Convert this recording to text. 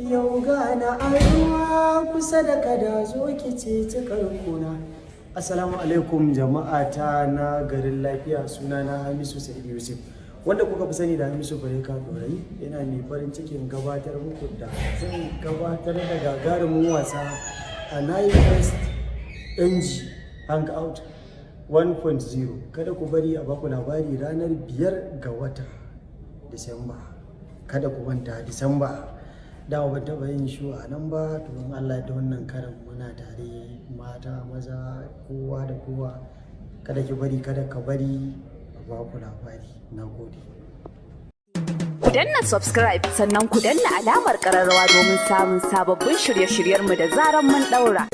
Yau gana a ruwa kusa da kada, zo ki ce cikar kuna. Assalamu alaikum jama'a ta na garin lafiya. Sunana Hamisu Sa'id Yusuf, wanda kuka fi sani da Hamisu Breaker Dorayi. Yana mai farin cikin gabatar muku da zan gabatar da gagarumin wasa a Nine First NG Hangout 1.0. Kada ku bari a baku labari, ranar 5 ga wata Disamba. Kada ku manta, Disamba. Dama ban taɓa yin show a nan ba. To, in Allah da wannan karan muna tare, mata, maza, kowa da kowa. Kada ki bari, kada ka bari a baku labari. Na gode. Ku danna subscribe, sannan ku danna alamar kararrawa domin samun sababbin shirye-shiryenmu da zaran mun daura.